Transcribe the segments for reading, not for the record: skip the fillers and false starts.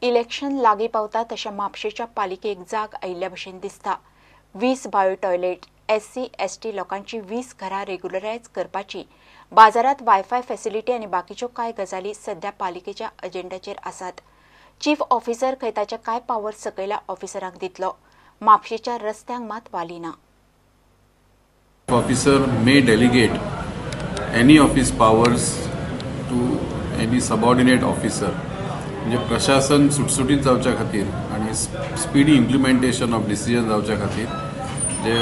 Election लागीं पावता तशें म्हापशेंच्या पालिकेक जाग आयिल्ल्या भशेन दिसता. 20 बायो टॉयलेट, SC ST लोकांची 20 घरां रेग्युलरायज करपाची, बाजारांत वायफाय फॅसिलिटी आनी बाकीच्यो कांय गजाली सध्या पालिकेच्या अजेंडाचेर आसात. चीफ ऑफिसर खंय ताचे कांय पावर सकयल्या ऑफिसरांक दितलो. म्हापशेंच्या रस्त्यांक मात वाली ना. Officer may delegate any of his powers to any subordinate officer. म्हणजे प्रशासन सुटसुटीत जावच्या खातीर आनी स्पिडी इम्प्लिमेंटेशन ऑफ डिसिजन जावच्या खातीर जे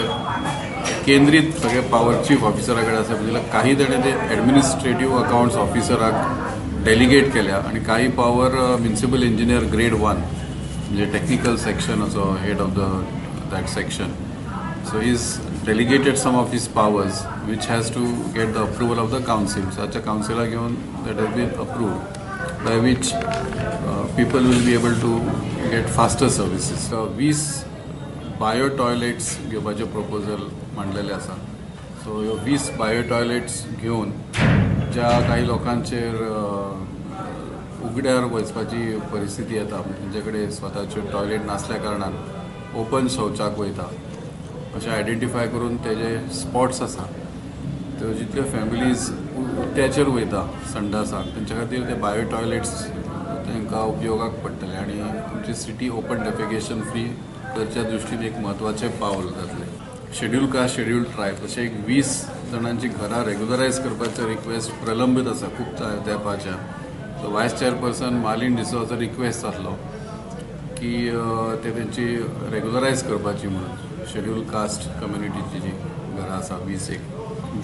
केंद्रीत सगळे पावर चीफ ऑफिसरा कडेन आसा, जाल्यार काही जाणें ते एडमिनिस्ट्रेटीव अकावंट्स ऑफिसराक डेलिगेट केल्या आनी काही पावर म्युनिसिपल इंजिनियर ग्रेड 1 म्हणजे technical सेक्शनाचो head of the that section. So he is delegated some of his powers which has to get the approval of the council. So ताच्या कावन्सिलाक घेवन that has been approved, by which people will be able to get faster services. 20 bio toilets घेवपाचें proposal मांडलेलें आसा. So ह्यो 20 bio toilets घेवन ज्या काही लोकांचेर उगड्यार वचपाची परिस्थिती येता, तेंचे कडेन स्वताच्यो टॉयलेट नासल्या कारणान ओपन शौचाक वयता, अशें आयडेंटिफाय करून तेजे स्पॉट्स आसा त्यो जितल्यो फॅमिलीज उक्त्याचेर वयता संडासाक तेंच्या खातीर ते बायो टॉयलेट्स तांकां उपयोगाक पडटले आनी तुमची सिटी ओपन डेफिकेशन फ्री करच्या दृश्टीन एक म्हत्वाचें पावल जातलें. शेड्यूल कास्ट, शेड्यूल ट्रायब अशें एक 20 जाणांची घरां रेगुलरायज करपाचो रिक्वेस्ट प्रलंबीत आसा खूब तेंपाच्या. सो वायस चेअरपर्सन मालिन डिसोजाचो रिक्वेस्ट जातलो की ते तेंची रेगुलरायज करपाची म्हणून शेड्यूल कास्ट कम्युनिटीची जी घरां आसा 20 एक.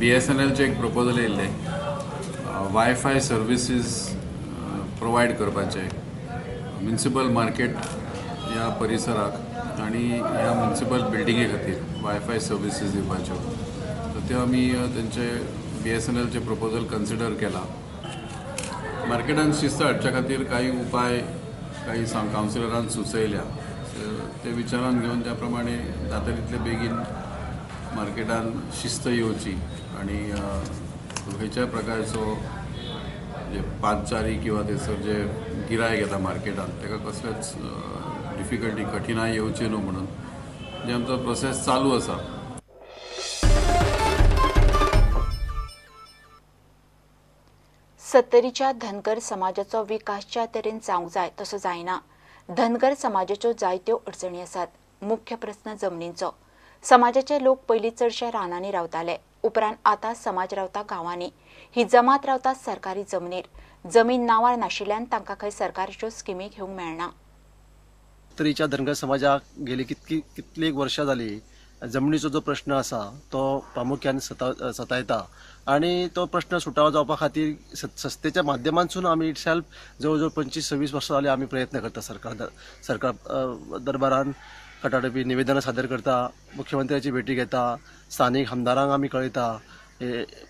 BSNLचें एक प्रपोजल येयल्लें वायफाय सर्विसीस प्रोवायड करपाचें म्युनिसिपल मार्केट ह्या परिसराक आनी ह्या म्युनिसिपल बिल्डिंगे खातीर वायफाय सर्विसीस दिवपाच्यो. सो त्यो आमी तेंचे BSNLचें प्रपोजल कन्सिडर केलां. मार्केटान शिस्त हाडच्या खातीर काही उपाय काही कावन्सिलरान सुचयल्या, ते विचारान घेवन त्या प्रमाणे जाता तितले बेगीन मार्केटान शिस्त येवची आनी खंयच्याय प्रकारचो जे पादचारी किंवा थंयसर जे गिरायक येता मार्केटान ताका कसलेच डिफिकल्टी कठिणाय येवची न्हू म्हणून जे आमचो प्रोसेस चालू आसा. सत्तरीच्या धनगर समाजाचो विकास ज्या तरेन जावंक जाय तसो जायना. धनगर समाजाच्यो जायत्यो अडचणी आसात. मुख्य प्रस्न जमनींचो. समाजाचे लोक पयलीं चडशे रानांनी रावताले, उपरांत आतां समाज रावता गांवांनी. ही जमात रावता सरकारी जमनीर. जमीन नांवार नाशिल्ल्यान तांकां खंय सरकारच्यो स्किमी घेवंक मेळना. सत्तरीच्या धनगर समाजाक गेली कितली वर्षां जाली जमनीचो जो प्रश्न आसा तो प्रामुख्यान सतायता आनी तो प्रश्न सुटावो जावपा खातीर संस्थेच्या माध्यमांतसून आमी इटसेल्फ जवळ जवळ 25-26 वर्सां जाली आमी प्रयत्न करता. सरकार दरबारान कटाटपी निवेदनां सादर करता, मुख्यमंत्र्याची भेटी घेता, स्थानीक आमदारांक आमी कळयता,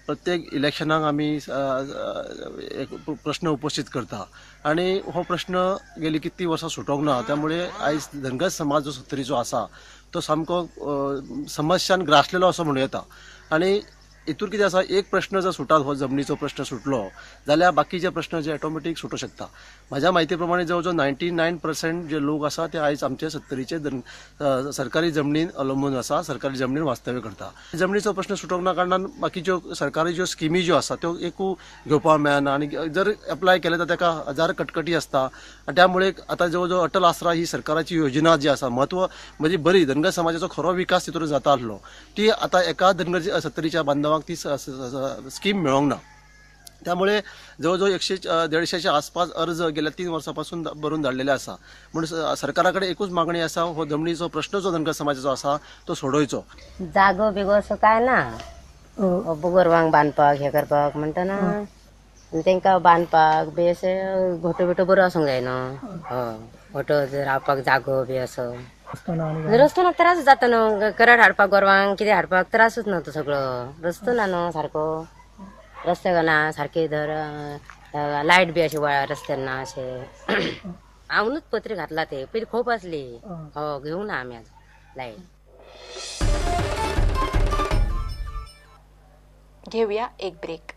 प्रत्येक इलेक्शनाक आमी एक प्रश्न उपस्थित करता आनी हो प्रश्न गेली कितली वर्सां सुटोंक ना. त्यामुळे आयज धनगर समाज जो सत्तरीचो आसा तो सामको समस्यान ग्रासलेलो असो म्हणूं येता. आनी हितूर कितें आसा, एक प्रश्न जर सुटात, हो जमनीचो प्रश्न सुटलो जाल्यार बाकीचे प्रश्न जे ऑटोमॅटीक सुटूंक शकता. म्हाज्या म्हायती प्रमाणे जवळ जवळ 99% जे लोक आसा ते आयज आमचे सत्तरीचे सरकारी जमनीन अवलंबून आसा, सरकारी जमनीन वास्तव्य करता. जमनीचो प्रश्न सुटोंक ना कारणान बाकीच्यो सरकारी ज्यो स्किमी ज्यो आसा त्यो एकू घेवपाक मेळना आनी जर एप्लाय केलें तर ताका हजार कटकटी आसता. आनी त्यामुळे आतां जवळ जवळ अटल आसरा ही सरकाराची योजना जी आसा म्हत्व म्हणजे बरी धनगर समाजाचो खरो विकास तितून जाता आसलो, ती आतां एका धनगर सत्तरीच्या बांधवांक ती स्कीम मेळोंक ना. त्यामुळे जवळ जवळ 100-150 आसपास अर्ज गेल्या 3 वर्सां पासून भरून धाडलेले आसा. म्हणून सरकारा कडेन एकूच मागणी आसा, हो जमनीचो प्रश्न जो धनगर समाजाचो आसा तो सोडोवचो. जागो बिगो असो काय ना गोरवांक बांदपाक हे करपाक म्हणटना तांकां बांदपाक बी अशें घोटो बिटो बरो आसूंक जाय न्हू. हय, घोटो रावपाक जागो बी असो रस्तो ना त्रास जाता न्हू, करड हाडपाक गोरवांक कितें हाडपाक त्रासूच न्हू तो सगळो रस्तो ना न्हू सारको, रस्त्याक ना सारके धर लायट बी अशी रस्त्यार ना अशें. हांवूच पत्री घातला ते पयलीं खूब आसली, हो घेवंक ना आमी आजून लायट. घेऊया एक ब्रेक.